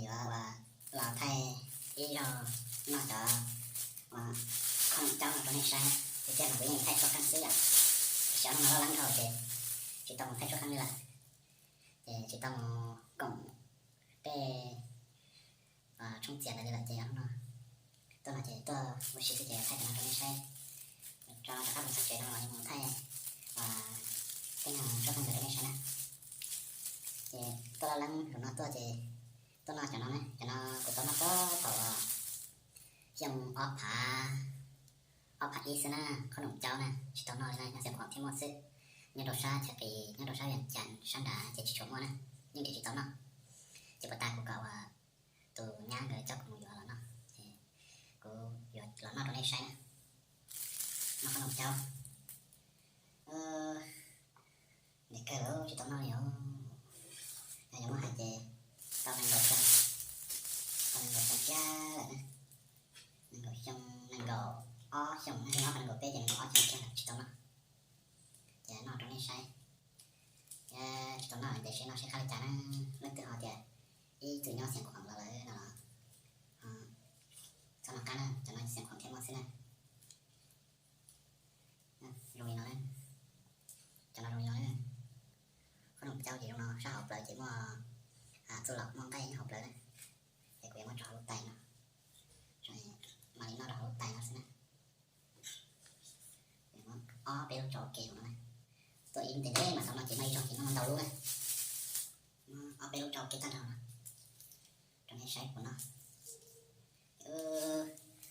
Yuav los thaij ib zaug noj cov khoom caub no rau nej saib. Tiag tiag mas kuv yeej thaij tshuab qeej xwb yom, xyov no loj leeb dhau ces tsis tau mus thaij tshuab qeej li lawm, ces tsis tau mus koom tej tshoob txias ntawd li lawm ces no tuaj no ces tuaj ua si xwb ces thaij cov no rau nej saib. Tso rov qab mus txog tsev no los mus thaij tej no tshuab qeej ntawd rau nej saib na. Ces tuaj loj leeb zaum no tuaj ces tuaj noj cov no na, cov no kuv tau noj puag thaum xyoo ob phav, ob phav ib xwb na, khoom caub na, tsis tau noj li na, nyob Xiav Khuam thiaj muaj xwb. Nyob rau sab Chaw Qis, nyob rau sab Vias Cas sab nrad ces tsis tshua muaj na, yeej tsis tau noj. Ces puas tas kuv kom uas tus nyab nkawd coj kuv mus yuav los noj, ces kuv yuav los noj rau nej saib na. Noj khoom caub. Ntev kawg lawm tsis tau noj li os. Yog yuav muab hais ces tau nees nkaum xyoo, tau nees nkaum xyoo kiag lawm na. Nees nkaum xyoo, nees nkaum ob xyoo, nees nkaum ob, nees nkaum peb ces nees nkaum ob xyoo kiag lawm tsis tau noj. Ces noj rau nej saib. Tsis tau noj ntev seb noj seb qab li cas na. Leej twg ho tias ib txwm nyob Xiav Khuam los lawm no los txhob nco qab na, cov no Xiav Khuam thiaj muaj xwb na. Zoo li no, cov no zoo li no. Khoom caub ces zoo no, sab hauv plawv ces muaj txuj lom muaj nqaij nyob hauv plawv na. Ces kuv yuav muab tso hauv lub tais no, mam li noj rau hauv lub tais no xwb na. Ob peb lub tso ua ke no na. Tuaj ib ntev ntev mas tau no ces noj ib zaug ces noj ntau lub na. Ob peb lub tso ua ke tag nrho no rau nej saib puas noj.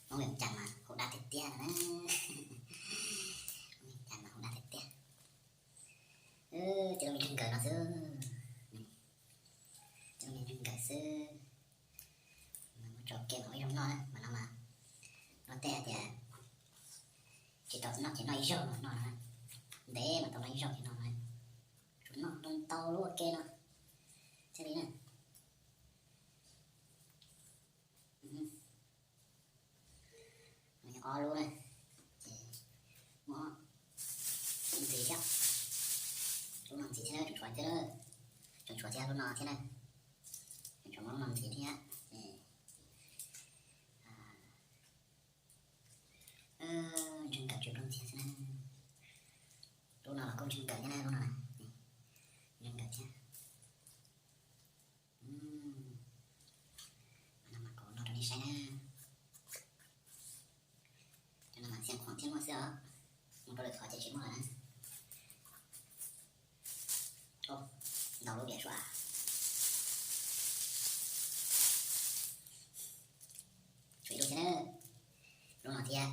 Hmoob Vias Cas mas haus dab tiag tiag na. Hmoob Vias Cas mas haus dab tiag tiag. Ces lub me nkeeg nkawm no xwb, ces lub me nkeeg nkawm xwb. Mas muab tso ua ke mas ua ib zaug noj na, mas no mas luag tej hais tias tsis tau noj ces noj ib zaug no noj no, ntev mas tau noj ib zaug ces noj no. Tsuas noj ntau ntau lub ua ke no thiaj li na. Ob lub na, ces muab ntxiv thiab, lub no ntxiv thiab, tseem tshuav thiab, tseem tshuav thiab lub no thiab na, tseem tshuav muab lub no ntxiv thiab. Ntseg nkawm tsis lub ntxiv xwb na. Lub no los kuj ntseg nkawm thiab na, lub no ntseg nkawm thiab. Mas no mas kuv noj rau nej saib na. Cov no mas Xiav Khuam thiaj muaj xwb os, mus rau lwm qhov ces tsis muaj lawm na. Ntau lub diam suav. Tshuav ib lub thiab na, lub no thiab,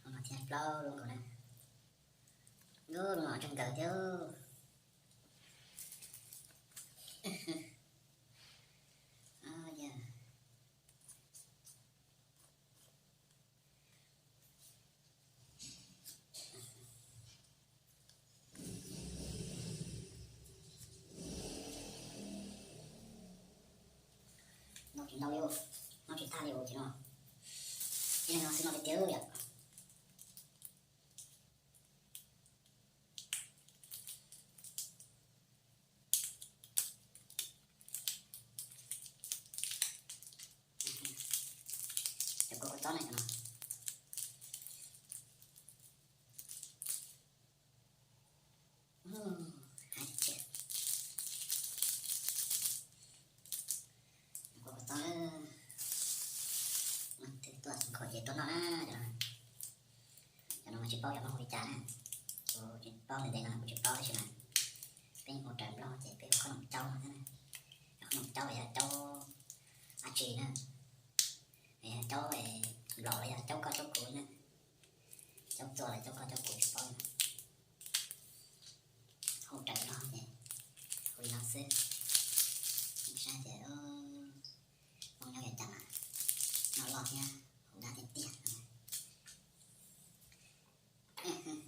lub no thiab plaub lub nkaus na. Lub no ntseg nkawm thiab. Noj tsis ntau li, noj tsis tag li ces no, ib leeg no xwb noj tiag tiag yom. Cov kua txob na cov no. Kua txob, leej twg tuaj xeev khuam ces tuaj noj na. Cov no mas tsis paub cov no hu li cas na, kuv tsis paub ntev ntev no kuv tsis paub tab sis mas peb hu raws Nplog ces peb hu khoom caub no thiab na. Cov khoom caub los yog caub dab tsi na, los yog caub nplaum los yog caub koj caub kuv na, caub txua los caub koj caub kuv tsis paub na. Hu raws Nplog ces hu li no xwb. Saib ces Hmoob nyob Vias Cas mas noj loj thiab haus dab tiag tiag.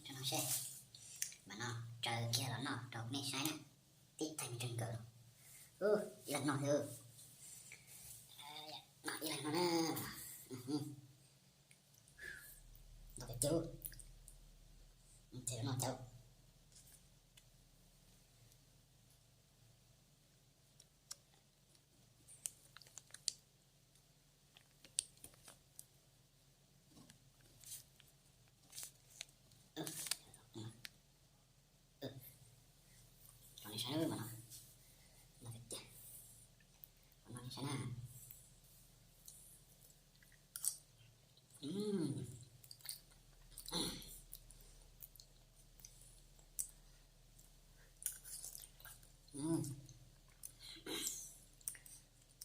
Rau no seb, mas no raws kiag los noj rau nej saib na. Tib thaij me ntseg nkawm los, ib leeg noj xwb, noj ib leeg no na. Ntau tiag tiag, ces no cawv. Saib na. Mm. Mm.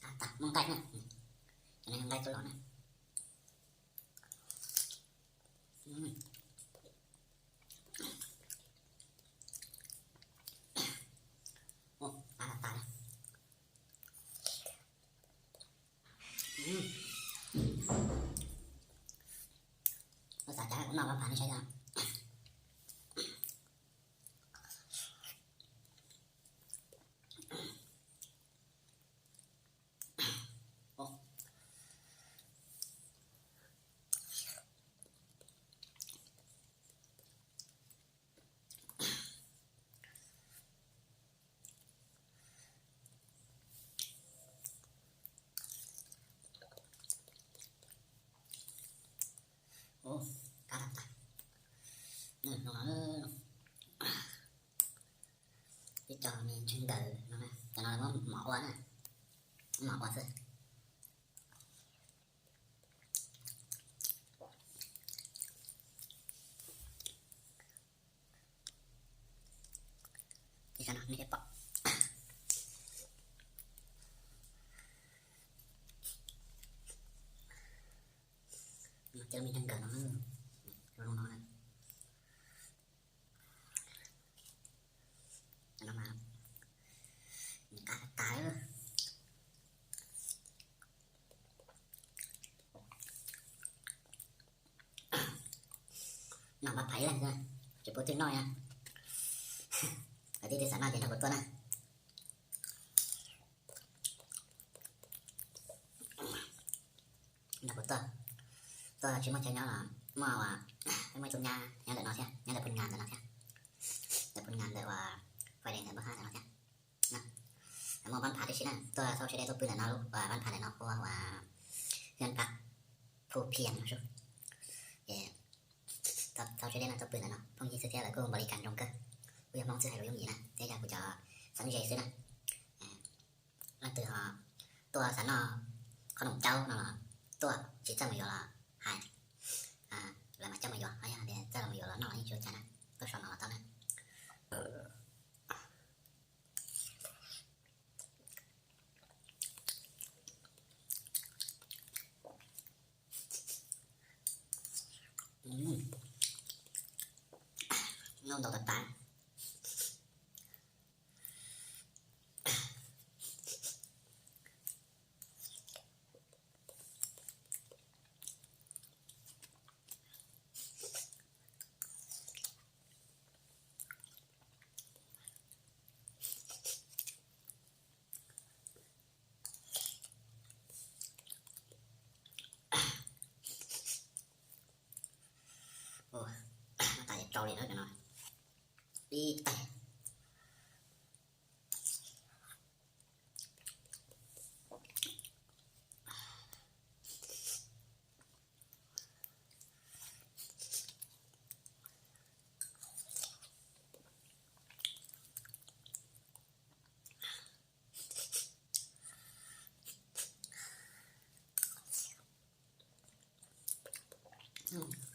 Tag, tag, muaj nqaij na. Cov no yog nqaij tuaj los na. Mm. Ua, tas tas. Ua xav cas kuv noj pab phav nej saib yom. Ub, kab tag tag. Nws no, ib co me ntseeg nkawm no, cov no muab mov ua na, mov ua xwb. Ib co no nej thiaj pom. Cov me ntseeg nkawm no, zoo no na. Cov no mas nws qab tas. Noj pab phav ib leeg xwb, tsis pub twg noj na. Yog leej twg xav noj ces nrog kuv tuaj na. Nrog kuv tuaj, tuaj tsis muaj chaw nyob los muaj, peb muaj ib tug nyab nyob ntawm no thiab, nyob ntawm Phoo Ngas ntawm no thiab, ntawm Phoo Ngas ntawm uas Fai Dees ntawm Npauj Hab ntawm no thiab. Muaj pab phav tib si na, tuaj thauj siab deb tuaj pw ntawm no, lub pab phav ntawm no hu ua Hwj Pab Phu Phias no. Ces thauj siab deb no tuaj pw ntawm no, phooj ywg xwb thiab lawv kuj npaum li cas zoo kawg, kuj yog Hmoob xwb hais lus yooj yim na, thiab yog kuv cov xeeb ze xwb na. Leej twg ho tuaj xav noj qhob noom caub no los tuaj, tsis txawj mus yuav los hais, lawv mam coj mus yuav, ho yog tias txawj los mus yuav los noj los yeej tsis ua cas na, tuaj so no los tau na. Noj ntau tas tas. Ua, no tas ces rau li na cov no. Ib tais.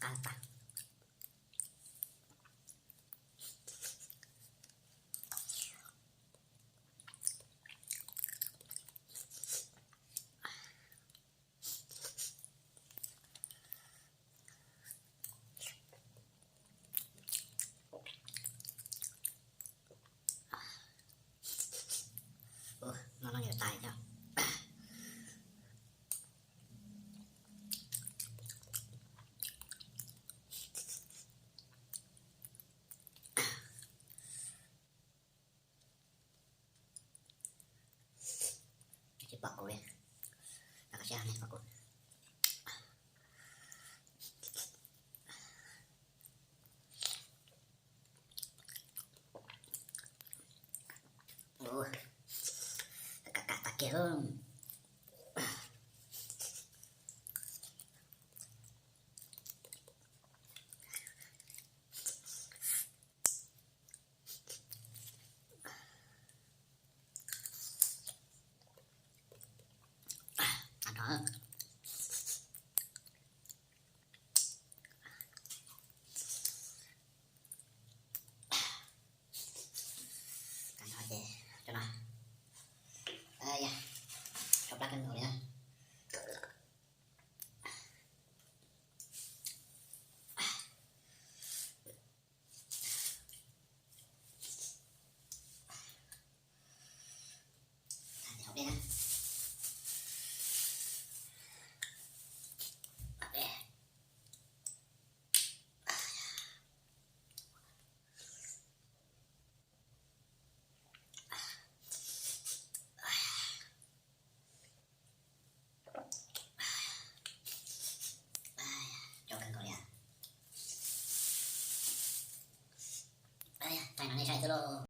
Qab tas. Ua, no no yuav tais thiab. Tsis pom kuv li. Rau qhov siab nej pom kuv. Ua, kam kam tag kiag. Ces tso no, yog tso plab kawg nkaus li na. Hauv dej na. Cov kawg nkaus li. Thaij no nej saib xwb lauj.